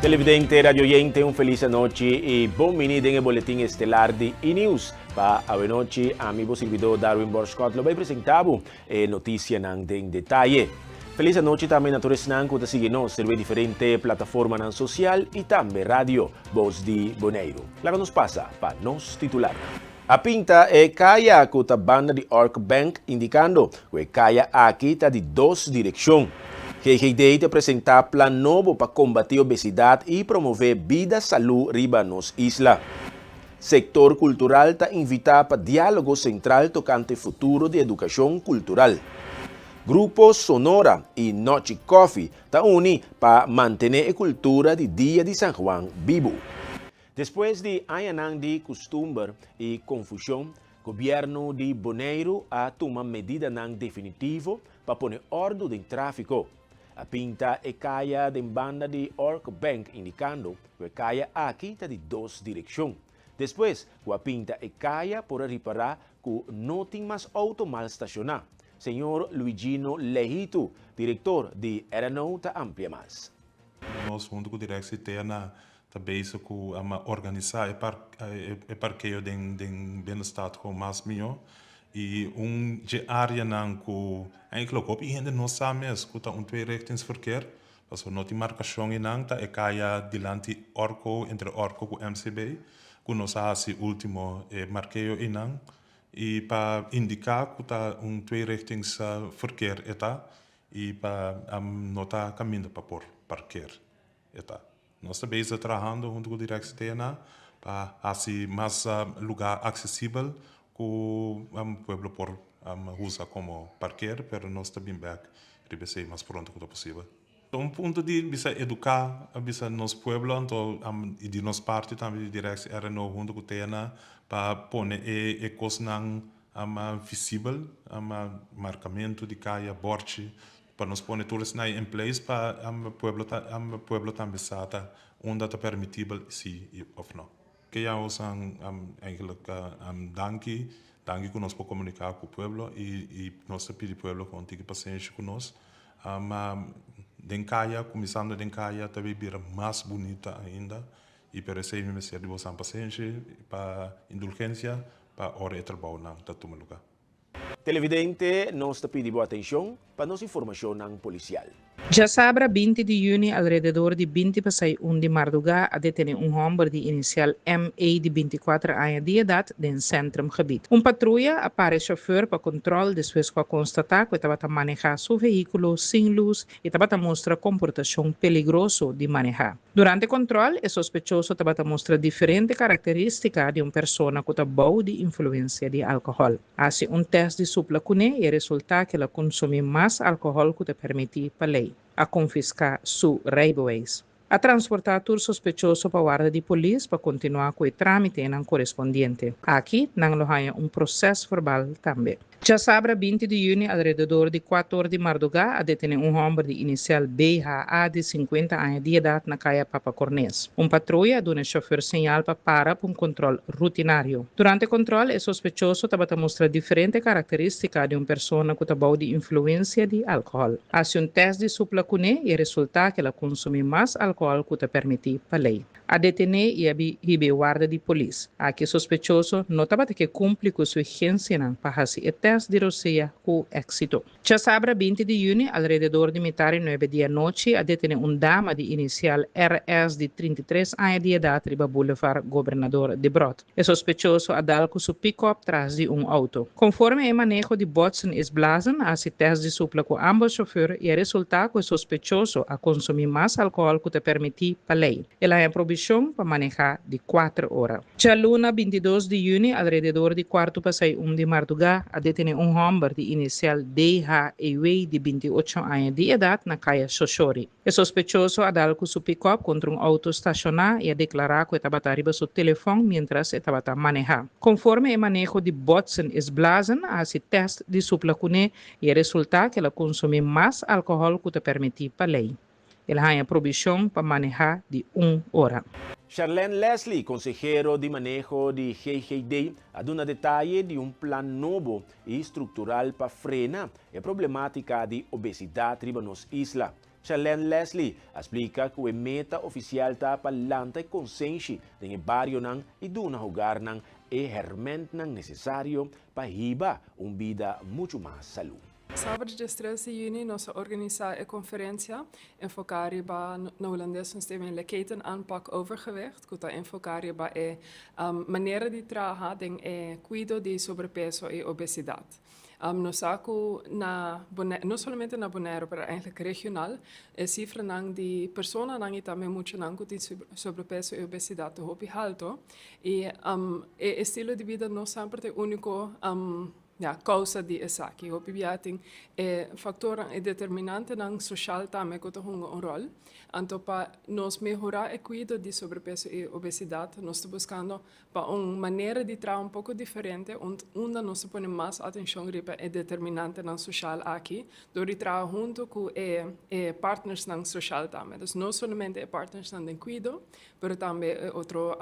Televidente, radio oyente, un felis anochi i bon bini den e boletin estelar di E-News. Pa awenochi, ami bo sirbidó Darwin Borschot lo bai presentá bo e notisianan den detaye. Felis anochi tambe na tur esnan ku ta sigui nos riba e diferente plataformanan sosial i tambe radio Bos di Boneiru. Laga nos pasa pa nos titularnan. A pinta e kaya ku ta banda di Ork Bank indikando ku e kaya aki ta di dos direkshon. GGD ta presentá plan nobo pa kombatí obesidat i promové bida salú riba nos isla. Sektor kultural ta invitá pa diálogo sentral tokante futuro di edukashon kultural. Grupo Sonora i Nochi Coffee ta uni pa mantené e kultura di Dia di San Juan bibu. Despues di añanan di kustumber i konfushon, gobièrnu di Boneiru a tuma medidanan definitivo pa pone òrdu den tráfiko. A pinta e kaya den banda di Ork Bank indikando ku e kaya aki ta di dos direkshon. Despues ku a pinta e kaya por a ripará ku no tin mas outo mal stashoná. Señor Luigino Lehitu, direktor di RNO ta amplia mas. Nos huntu ku Direksie TNA ta bezig ku organisá e e parkeo den den binnenstad gewoon mas mihó. I un dje áreanan ku eigenlijk hopi hende no sa mes ku ta un tweerichtingsverkeer, pasobra no tin markashon einan, ta e kaya dilanti Orco, entre Orco ku MCB, ku nos a hasi último e markeo einan i pa indiká ku ta un tweerichtingsverkeer e ta i pa no ta kaminda pa por parkeer e ta. Nos ta bezig trahando huntu ku Directie TNA pa hasi mas lugá aksesibel ku pueblo por usa komo parker, pero nos ta bin bèk riba esei mas pronto ku ta posibel. Ta un punto di bisa eduká bisa nos pueblo anto i di nos parti tambe di Directie RNO huntu ku TNA pa pone e kosnan visibel, markamentu di kaya, bòrchi, Pa nos pone tur esnai in place pa pueblo ta pueblo tambe sa ta unda ta permitibel si of no. Ke ya osan eigenlijk danki, danki ku nos por komunika ku pueblo i i nos ta pidi pueblo ku un tiki pasenshi ku nos. Ma den kaya, kuminsando den kaya ta bay bira mas bunita ainda i pero esei mi mester di bosan pasenshi pa indulgensia pa ora e trabounan ta tuma luga. Televidente, nos ta pidi bo atencion pa nos informacionnan policial. Djasabra 20 di yüni alrededor di 20 pasai un di mardugá a detené un hòmber di inisial MA. di 24 aña di edat den Centrumgebied. Un patruya a para e shofùr pa kontròl despues ku a konstatá ku e tabata manehá su vehíkulo sin lus i tabata mustra komportashon peligroso di manehá. Durante kontròl e sospechoso tabata mustra diferente karakterístika di un persona ku ta bou di influensia di alkohòl. Hasi un tèst di supla kuné i e resultá ku el a konsumí mas alkohòl ku ta permití pa lei. A konfiská su reibeweis. A transportá tur sospechoso pa warda di polis pa kontinuá ku e trámitenan korespondiente. Aki nan lo haña un prosèsverbal tambe. Djasabra 20 di yüni alrededor di kuator di mardugá a detené un hòmber di inisial BHA di 50 aña di edat na kaya Papa Cornes. Un patruya a duna e shofùr señal pa para pa un kontròl rutinario. Durante kontròl e sospechoso tabata mustra diferente karakterístika di un persona ku ta bou di influensia di alkohòl. Hasi un tèst di supla kuné i e resultá ku el a konsumí mas alkohòl ku ta permití pa lei. A detené i a bi hib'é warda di polis. Aki e sospechoso no tabata ke kumpli ku su egensianan pa hasi e tèst di rosea ku éksito. Djasabra 20 di yüni, alrededor di mitar i nuebe di anochi, a detené un dama di inisial RS di 33 aña di edat riba Boulevard Gobernador Debrot. E sospechoso a dal ku su pikòp tras di un outo. Konforme e maneho di Botsen is Blazen a hasi tèst di supla ku ámbos shofùr i a resultá ku e sospechoso a konsumí mas alkohòl ku ta permití pa lei. El a haña probishon pa manehá di kuater ora. Djaluna 22 di yüni alrededor di kuartu pasai un di mardugá a detené un hòmber di inisial DHEW di 28 aña di edat na kaya Shoshori. E sospechoso a dal ku su pikòp kontra un outo stashoná i a deklará ku e tabata riba su telefòn miéntras e tabata manehá. Konforme e maneho di Botsen is Blazen a hasi tèst di supla kuné i a resultá ku el a konsumí mas alkohòl ku ta permití pa lei. El a haña probishon pa manehá di un ora. Charlene Leslie, konsehero di maneho di GGD, a duna detaye di un plan nobo i struktural pa frena e problemátika di obesidat riba nos isla. Charlene Leslie a splika ku e meta ofisial ta pa lanta e konsenshi den e barionan i duna hogarnan e hèrmèntnan nesesario pa hiba un bida muchu mas salú. Sábado 13 di yüni nos a organisá e konferensia enfoká riba, na hulandes nos ta yama ketenaanpak overgewicht, ku ta enfoká riba e manera di traha den e kuido di sobrepeso i obesidat. Nos sa ku na Bonaire, no solamente na Bonaire, pero eigenlijk regional, e sifranan di personanan i tambe muchanan ku tin sobrepeso i obesidat ta hopi halto. I e estilo di bida no semper ta e úniko ya, kousa di esaki. Hopi bia tin e faktornan, e determinantenan soshal tambe ku ta hunga un ròl. Anto pa nos mehorá e kuido di sobrepeso i obesidat, nos ta buskando pa un manera di traha un poko diferente unda nos ta pone mas atenshon riba e determinantenan soshal aki dor di traha huntu ku e e partnersnan soshal tambe. Dus no solamente e partnersnan den kuido, pero tambe e otro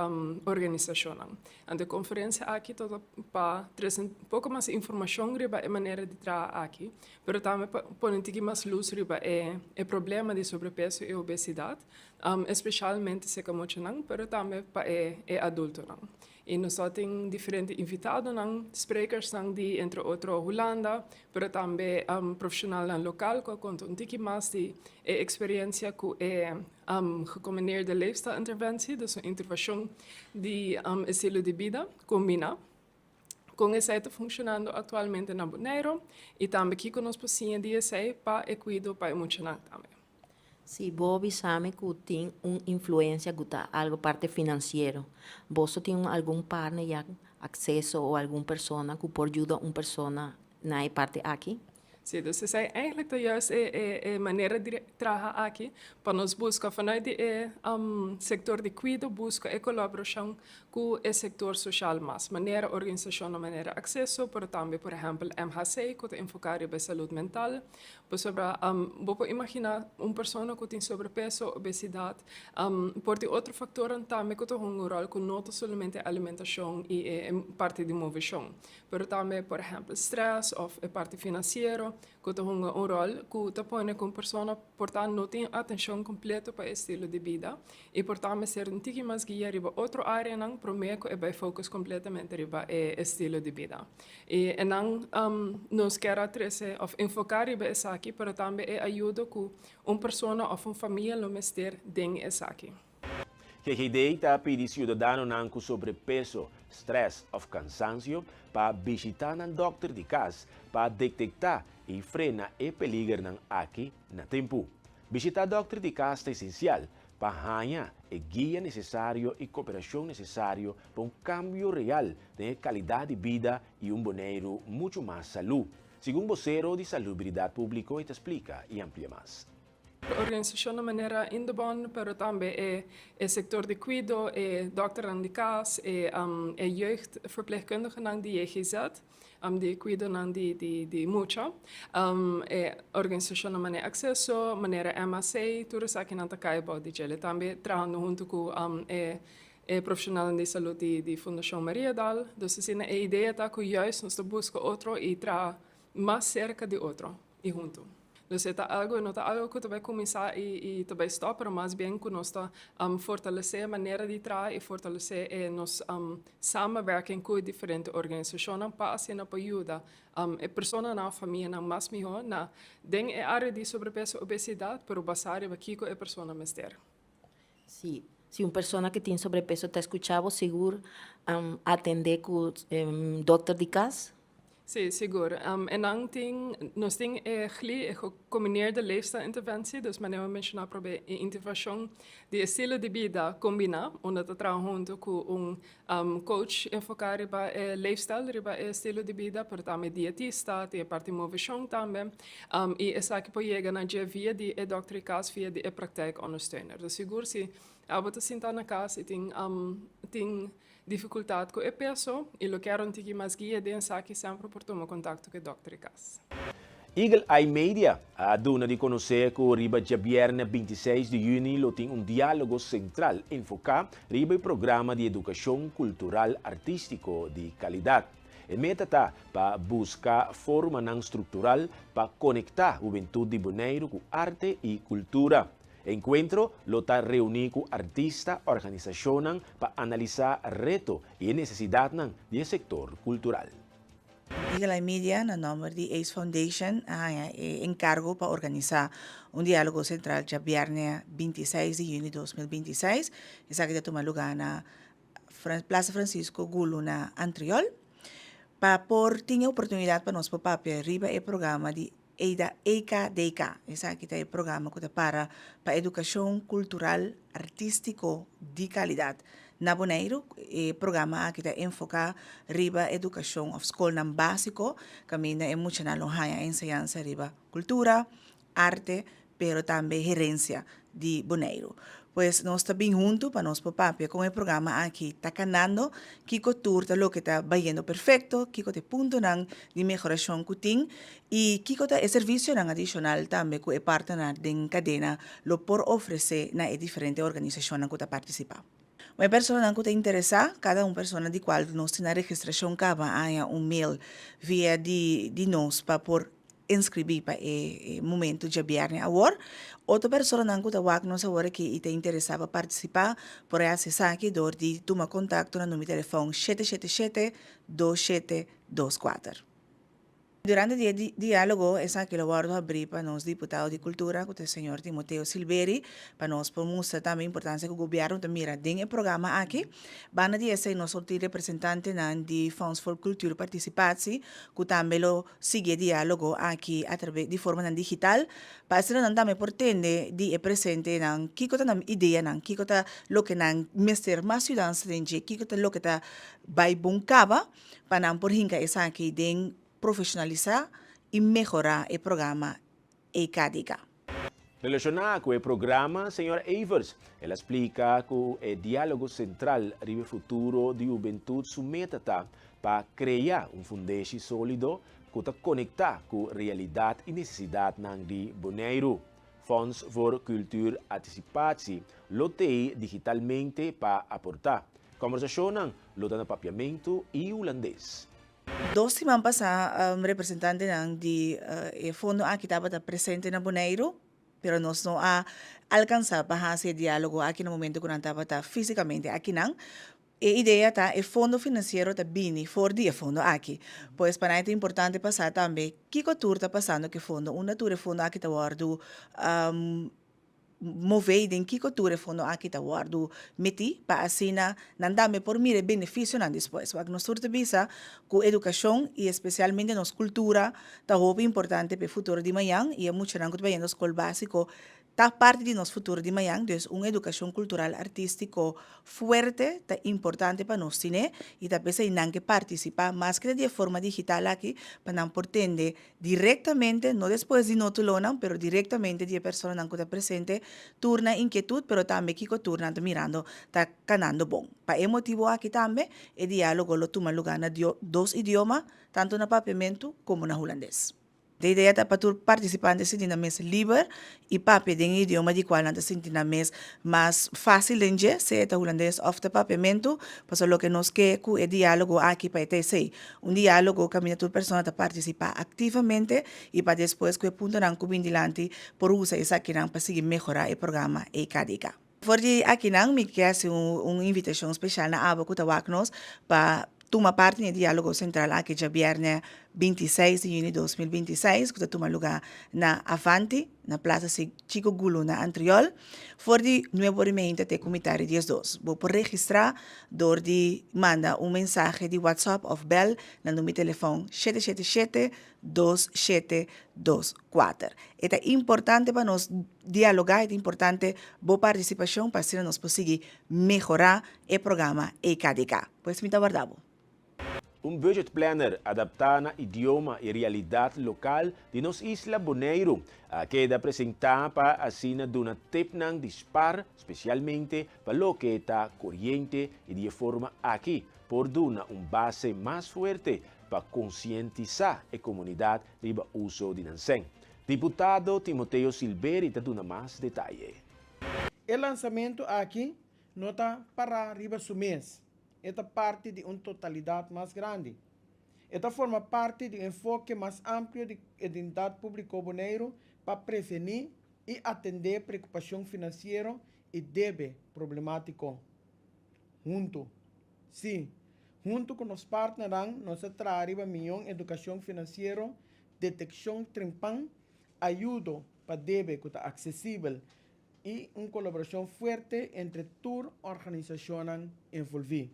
organisashonnan. Anto e konferensia aki ta pa trese un poko mas informashon riba e manera di traha aki, pero tambe pa pone un tiki mas lus riba e e problema di sobrepeso i obesidat. Especialmente cerca muchanan, pero tambe pa e e adultonan. Y nos ta tin diferente invitadonan, sprekersnan di entre otro Hulanda, pero tambe profesionalnan local cu a conta un tiki mas di e experiencia cu e gecombineerde leefstijlinterventie, dus un intervencion di estilo di bida combina. Con esey ta funcionando actualmente na Bonaire y tambe kico nos por siña di esey pa e cuido pa e muchanan tambe. Si bo bisa mi ku tin un influensia ku ta algu parti finansiero, boso tin algun partner ya akseso o algun persona ku por yuda un persona na e parti aki? Sí, dus esei eigenlijk ta juist e e e manera di traha aki, pa nos buska vanuit di e sektor di kuido buska e kolaborashon ku e sektor soshal mas, manera organisashonnan manera Akseso, pero tambe por ehèmpel MHC ku ta enfoká riba e salud mental. Pasobra bo por imaginá un persona ku tin sobrepeso, obesidat, por tin otro faktornan tambe ku ta hunga un ròl ku no ta solamente alimentashon i e parti di moveshon, pero tambe por ehèmpel strès òf e parti finansiero ku ta hunga un ròl ku ta pone ku un persona por ta no tin atenshon kompleto pa e estilo di bida i por ta mester un tiki mas guia riba otro áreanan promé ku e bai focus kompletamente riba e estilo di bida. I enan nos kier a trese òf enfoká riba esaki, pero tambe e ayudo ku un persona òf un famia lo mester den esaki. GGD ta pidi siudadanonan ku sobrepeso, strès òf kansansio pa bishitá nan dòkter di kas pa detektá i frena e peligernan aki na tempu. Bishitá dòkter di kas ta esensial pa haña e guia nesesario i koperashon nesesario pa un kambio real den e kalidat di bida i un Boneiru muchu mas salú, segun bosero di Salubridat Públiko e ta splika i amplia mas. Organisashonnan manera Indebon, pero tambe e e sektor di kuido, e dòkternan di kas, e e jeugdverpleegkundigenan di JGZ, di kuidonan di di di mucha, e organisashonnan manera Akseso, manera MAC, tur esakinan ta kai bou di djele. Tambe trahando huntu ku e e profeshonalnan di salud di di Fundashon Mariadal. Dus asina e idea ta ku juist nos ta buska otro i traha mas serka di otro i huntu. Dus e ta algu, e no ta algu ku ta bai kuminsá i i ta bai stòp, pero mas bien ku nos ta fortalesé e manera di traha i fortalesé e nos samenwerking ku e diferente organisashonnan pa asina por yuda e personanan òf famianan mas mihó na den e área di sobrepeso, obesidat, pero basá riba kiko e persona mester. Sí, si un persona ku tin sobrepeso ta skuchá bo sigur atendé ku dòkter di kas? Sí, sigur. E nan tin, nos tin e GLI, e Gecombineerde Leefstijlinterventie, dus manera mi a menshoná promé, e intervenshon di estilo di bida kombiná, unda ta traha huntu ku un coach enfoká riba e leefstijl, riba e estilo di bida, pero tambe dietista, tin e parti moveshon tambe. I esaki por yega na dje via di e dòkter di kas, via di e praktijkondersteuner. Dus sigur si abo ta sinta na kas i tin tin Dificultad cu e peso y lo kier un tiki mas guia den esaki semper por tuma contacto cu e dokter di cas. Eagle Eye Media a duna di conoce cu riba djabierne 26 di juni lo tin un dialogo central enfoca riba e programa di educacion cultural artistico di calidad. E meta ta pa buska formanan struktural pa konektá hubentut di Boneiru ku arte i kultura. E enkuentro lo ta reuní ku artista, organisashonnan pa analisá reto i e nesesidatnan di e sektor kultural. Eagle Eye Media na nòmber di ace Foundation a haña e enkargo pa organisá un diálogo sentral djabièrnè 26 di yüni 2026. Esaki ta tuma lugá na Plaza Francisco Gulu na Antriol. Pa por tin e oportunidat pa nos por papia riba e programa di EIDA EKDK. Esaki ta e programa ku ta para pa edukashon kultural artístiko di kalidat na Boneiru. E programa aki ta enfoká riba edukashon òf skolnan básiko kaminda e muchanan lo haña enseñansa riba kultura, arte, pero tambe herencia di Boneiru. Pues nos ta bin huntu pa nos por papia con e programa aki ta canando, kico tur ta loke ta bayendo perfecto, kico ta e puntonan di mehoracion cu tin y kico ta e servicionan adicional tambe cu e partnernan den cadena lo por ofrece na e diferente organisacionnan cu ta participa. E personanan cu ta interesa, cada un persona di cual nos tin na registracion caba a haña un mail via di di nos pa por inscribí pa e momento djabièrnè awor. Otro personanan ku ta wak nos awor aki i ta interesá pa partisipá por hasi esaki dor di tuma kontakto na numero di telefòn 777 2724. Durante di e diálogo esaki lo wòrdu habrí pa nos diputado di kultura ku ta señor Timoteo Silveri pa nos por mustra tambe importansia ku gobièrnu ta mira den e programa aki. Banda di esei nos lo tin representantenan di Fonds voor Cultuurparticipatie ku tambe lo sigui e diálogo aki atraves di formanan digital pa asina nan tambe por tende di e presentenan kiko ta nan ideanan, kiko ta loke nan mester mas yudansa den dje, kiko ta loke ta bai bon kaba pa nan por hinka esaki den profeshonalisá i mehorá e programa EKDK. Relashoná ku e programa, señor Evers, el a splika ku e diálogo sentral riba e futuro di hubentut su meta ta pa krea un fundeshi sólido ku ta konektá ku realidat i nesesidatnan di Boneiru. Fonds voor Cultuurparticipatie lo t'ei digitalmente pa aportá. Kòmbersashonnan lo ta na papiamentu i hulandes. Dos siman pasá representantenan di e fondo aki tabata presente na Boneiru, pero nos no a alkansá pa hasi e diálogo aki na momento ku nan tabata físikamente akinan. E idea ta e fondo finansiero ta bini for di e fondo aki. Pues pa nan e ta importante pa sa tambe kiko tur ta pasando ku e fondo, unda tur e fondo aki ta wòrdu move den kiko tur e fondo aki ta wòrdu metí pa asina nan tambe por mira e benefisionan despues. Wak nos tur ta bisa ku edukashon i espesialmente nos kultura ta hopi importante pa e futuro di mañan i e muchanan ku ta bayendo skol básiko ta parti di nos futuro di mañan, dus un edukashon kultural artístiko fuerte ta importante pa nos tine i ta p'esei nan ke partisipá maske ta di e forma digital aki pa nan por tende Direktamente, no despues di notulonan, pero direktamente di e personanan ku ta presente, tur nan inkietut, pero tambe kiko tur nan ta mirando ta kanando bon. Pa e motibu aki tambe, e diálogo lo tuma lugá na dos idioma, tantu na papiamentu komo na hulandes. E idea ta pa tur partisipante sinti nan mes liber i papia den e idioma di kual nan ta sinti nan mes mas fásil den dje, sea ta hulandes òf ta papiamentu, pasobra loke nos ke ku e diálogo aki pa e ta esei, Un diálogo kaminda tur persona ta partisipá aktivamente i pa despues ku e puntonan ku bin dilanti por usa esakinan pa sigui mehorá e programa EKDK. For di akinan mi ke hasi un invitashon speshal na abo ku ta wak nos pa tuma parti na e diálogo sentral aki djabièrnè 26 di yüni 2026 ku ta tuma lugá na Avanti na Plaza Chico Gulu na Antriol for di nuebe ora i meinta te ku mitad di diesdos. Bo por registrá dor di manda un mensahe di WhatsApp òf bèl na number di telefòn 777 2724. E ta importante pa nos dialogá, e ta importante bo partisipashon pa asina nos por sigui mehorá e programa EKDK. Pues mi ta warda bo. Un budget planner adaptá na idioma i realidat lokal di nos isla Boneiru a keda presentá pa asina duna tepnan di spar spesialmente pa loke ta koriente i di e forma aki por duna un base mas fuerte pa konsientisá e komunidat riba uso di nan sèn. Diputado Timoteo Silberi ta duna mas detaye. E lansamentu aki no ta pará riba su mes. E ta parti di un totalidat mas grandi. E ta forma parti di un enfoke mas amplio di Entidat Públiko Boneiru pa prevení i atendé preokupashon finansiero i debe problemátiko. Huntu. Sí, huntu ku nos partnernan nos a traha riba mion edukashon finansiero, detekshon trempan, ayudo pa debe ku ta aksesibel i un kolaborashon fuerte entre tur organisashonnan envolví.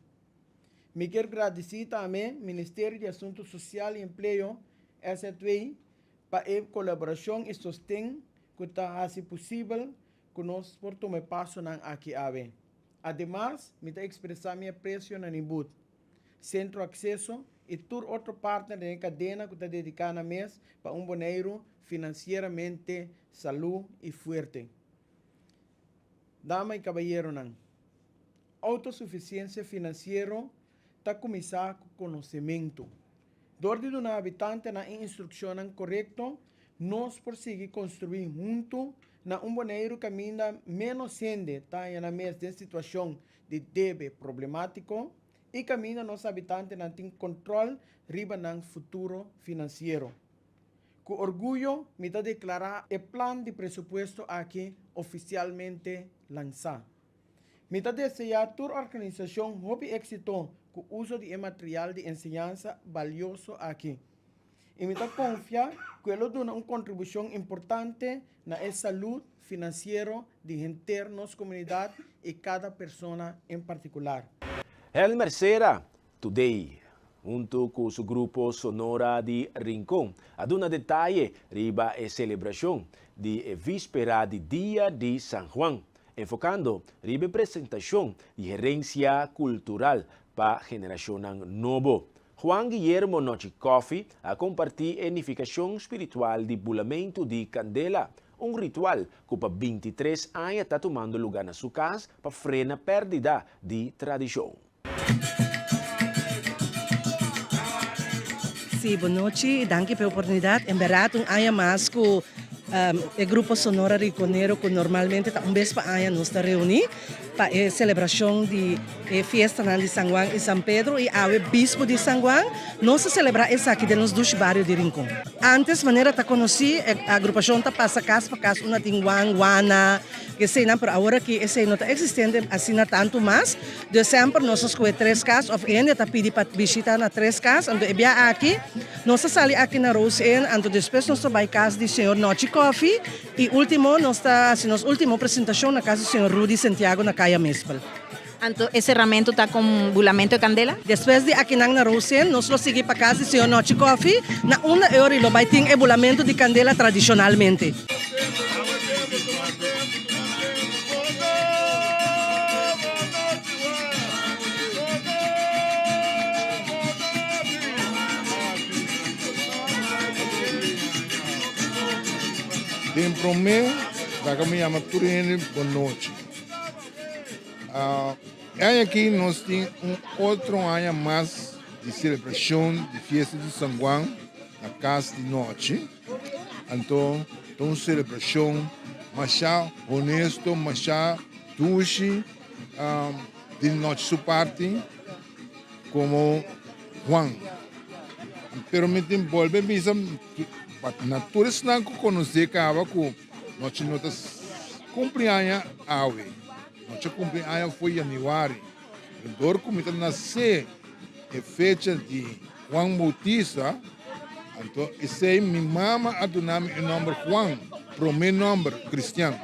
Mi kier gradisí tambe Ministerio di Asuntu Sosial i Empleo, SZW, pa e kolaborashon i sosten ku ta hasi posibel ku nos por tuma e pasonan aki awe. Ademas, mi ta ekspresá mi apresio na Nibud, Sentro Akseso i tur otro partner den e kadena ku ta dediká nan mes pa un Boneiru finansieramente salú i fuerte. Dama i kabayeronan, outosufisiensia finansiero ta kuminsá ku konosementu. Dor di duna habitantenan e instrukshonnan korekto, nos por sigui konstruí huntu na un Boneiru kaminda ménos hende ta haña nan mes den situashon di debe problemátiko i kaminda nos habitantenan tin kontròl riba nan futuro finansiero. Ku orguyo mi ta deklará e plan di presupuesto aki ofisialmente lansá. Mi ta deseá tur organisashon hopi éksito ku uso di e material di enseñansa balioso aki. I mi ta konfia ku e lo duna un kontribushon importante na e salud finansiero di henter nos komunidat i kada persona en partikular. Helmer Sera, Today, huntu ku su grupo Sonora di Rincon, a duna detaye riba e selebrashon di e víspera di Dia di San Juan, enfokando riba e presentashon di herensia kultural pa generashonnan nobo. Juan Guillermo Nochi Coffie a kompartí e nifikashon spiritual di bulamentu di kandela, un ritual ku pa bintitres aña ta tumando lugá na su kas pa frena pèrdida di tradishon. Sí, bon nochi y danki pa e oportunidad. En berdad un aña mas cu e grupo Sonora Rinconero cu normalmente ta un bes pa aña nos ta reuni pa e celebracion di e fiestanan di San Juan y San Pedro y awe Bispo di San Juan nos ta celebra esaki den nos dushi bario di Rincon. Antes manera ta conoci e agrupacion ta pasa cas pa cas unda tin Juan, Juana, eseynan pero awor aki esey no ta existente asina tanto mas. Dus semper nos a skohe tres kas of hende ta pidi pa bishita na tres kas, anto e bia aki nos ta sali aki na Rose Inn, anto despues nos ta bai kas di señor Nochi Coffee i ultimo nos ta hasi nos ultimo presentashon na kas di señor Rudy Santiago na Kaya Mespel. Anto e serramento ta kon bulamento e kandela? Despues di akinan na Rose Inn nos lo sigui pa kas di señor Nochi Coffee na unda e ora i lo bai tin e bulamento di kandela tradishonalmente. Den promé laga mi yama tur hende bon nochi. E aña aki nos tin un otro aña mas di selebrashon di fiesta di San Juan na kas di nochi. Anto ta un selebrashon masha honesto, masha dushi di nochi su parti komo Juan. Pero mi tin bolbe bisa na tur esnan ku konosé kaba ku nochi no ta kumpli aña awe. Nochi a kumpli aña for yanüari. Pero dor ku mi ta nasé e fecha di Juan Bautista, anto esei mi mama a duna mi e nòmber Juan, promé nòmber kristian.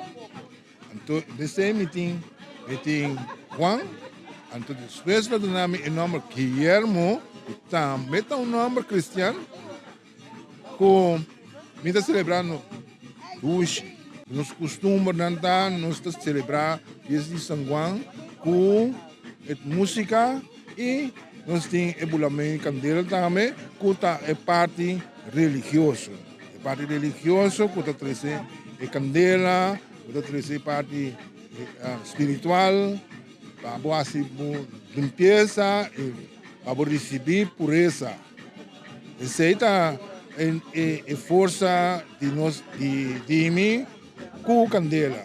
Anto desei mi tin mi tin Juan, anto despues lo duna mi e nòmber Guillermo, ku tambe ta un nòmber kristian, ku mi ta selebrá no dushi. Nos kustumbernan ta nos ta selebrá fiesta di San Juan ku e músika i nos tin e bulamento di kandela tambe ku ta e parti religioso. E parti religioso ku ta trese e kandela, ku ta trese e parti spiritual pa bo hasi bo limpiesa i pa bo risibí puresa. Esei ta e forsa di nos di mi ku kandela.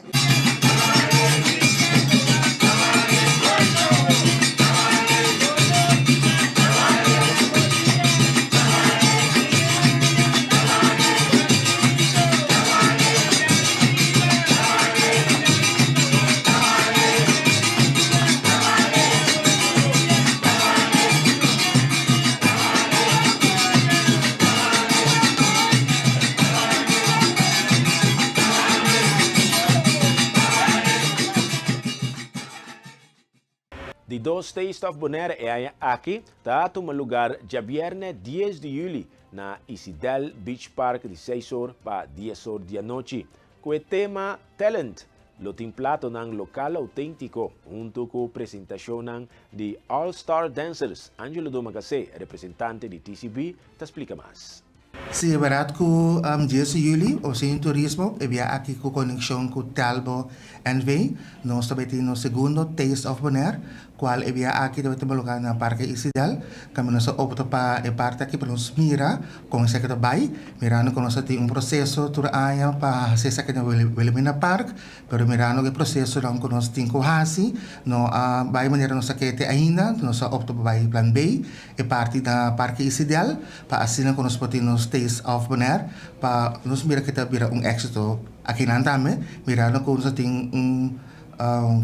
Di dos Taste of Bonaire e aña aki ta tuma lugar djabierne dies di juli na Isidel Beach Park di seis or pa dies or di anochi. Ku e tema Talent lo tin platonan lokal outéntiko huntu ku presentashonnan di All Star Dancers. Angelo Domacassé, representante di TCB, ta splika mas. Si e bèrdat ku dies di yüli Oficina di Turismo e bia aki ku konekshon ku Telbo NV. Nos ta bai tin nos segundo Taste of Bonaire kual e bia aki ta bai tuma lugá na Parke Isidel. Tambe nos a opta pa e parti aki pa nos mira kon esaki ta bai, mirando ku nos a tin un proseso tur aña pa hasi esaki na Wilhelmina Park, pero mirando ku e prosesonan ku nos tin ku hasi no a bai manera nos a ke te ainda, nos a opta pa bai plan B, e parti na Parke Isidel. Pa asina ku nos por tin nos Taste of Bonaire pa nos mira ke ta bira un éksito akinan tambe, mirando ku nos a tin un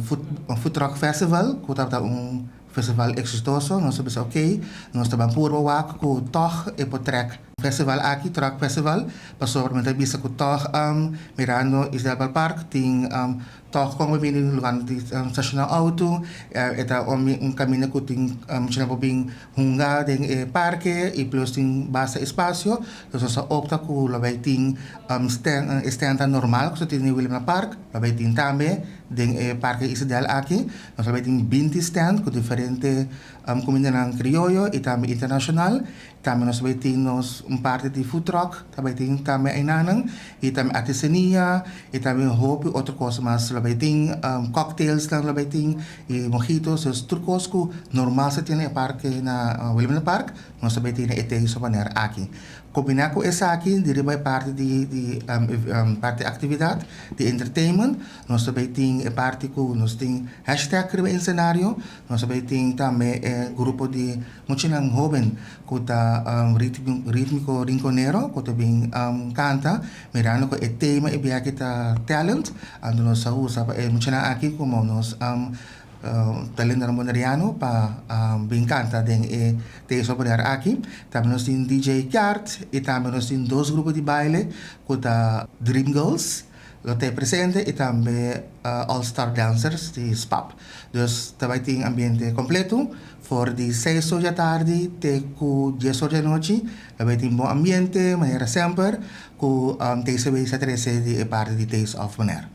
food truck festival ku tabata un festival eksitoso, nos a bisa ok, nos ta ban purba wak ku tòg e por trèk festival aki, truck festival, pasobra mi ta bisa ku tòg mirando Isabel Park tin Tòg kon bo bini lugar di stashoná outo, e ta un kaminda ku tin muchanan por bin hunga den e parke i plus tin basta espasio. Nos nos a opta ku lo bai tin e stènda normal ku sa tin den Wilhelmina Park, lo bai tin tambe den e parke Isidel aki. Nos lo bai tin binti stènt ku diferente kumindanan krioyo i tambe internashonal. Tambe nos bai tin nos un parti di food truck ta bai tin tambe einanan y tambe artesania y tambe hopi otro cos mas lo bai tin cocktails nan lo bai tin y mojitos dus tur cos cu normal sa tin na e parke na Wilhelmina Park nos ta bai tin na e Taste of Bonaire aki. Combina cu esaki di riba e parti di di parti actividad di entertainment nos ta bai tin e parti cu nos tin hashtag riba e escenario nos ta bai tin tambe e grupo di Muchanan hoben ku ta Ritmiko Rinkonero ku ta bin kanta mirando ku e tema e biaha ta talent anto nos a usa pa e muchanan aki komo nos talentonan boneriano pa bin kanta den e Taste of Bonaire aki. Tambe nos tin DJ Kiart i tambe nos tin dos grupo di baile ku ta Dream Girls lo ta e presente i tambe All Star Dancers di SPAP. Dus ta bai tin ambiente kompleto. For di seis or djatardi te ku dies or djanochi ta bay tin bon ambiente manera semper ku TCB sa trese di e parti di Taste of Bonaire.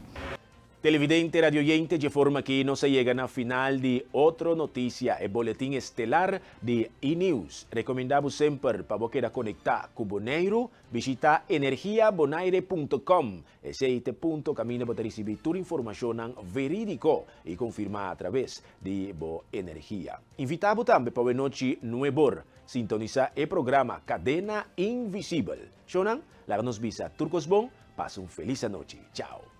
Televidente, radioyente, dje forma aki nos a yega na final di otro noticia, e boletin estelar di E-News. Recomenda bo semper pa bo keda conecta cu Boneiru, bishita energiabonaire punto com. Esei ta e punto kaminda bo ta risibí tur informashonnan verídiko i konfirmá atraves di bo energia. Invitá bo tambe pa wenochi nuebor sintonisá e programa Kadena Invisibel. Shownan, laga nos bisa tur kos bon, pasa un felis anochi. Chao!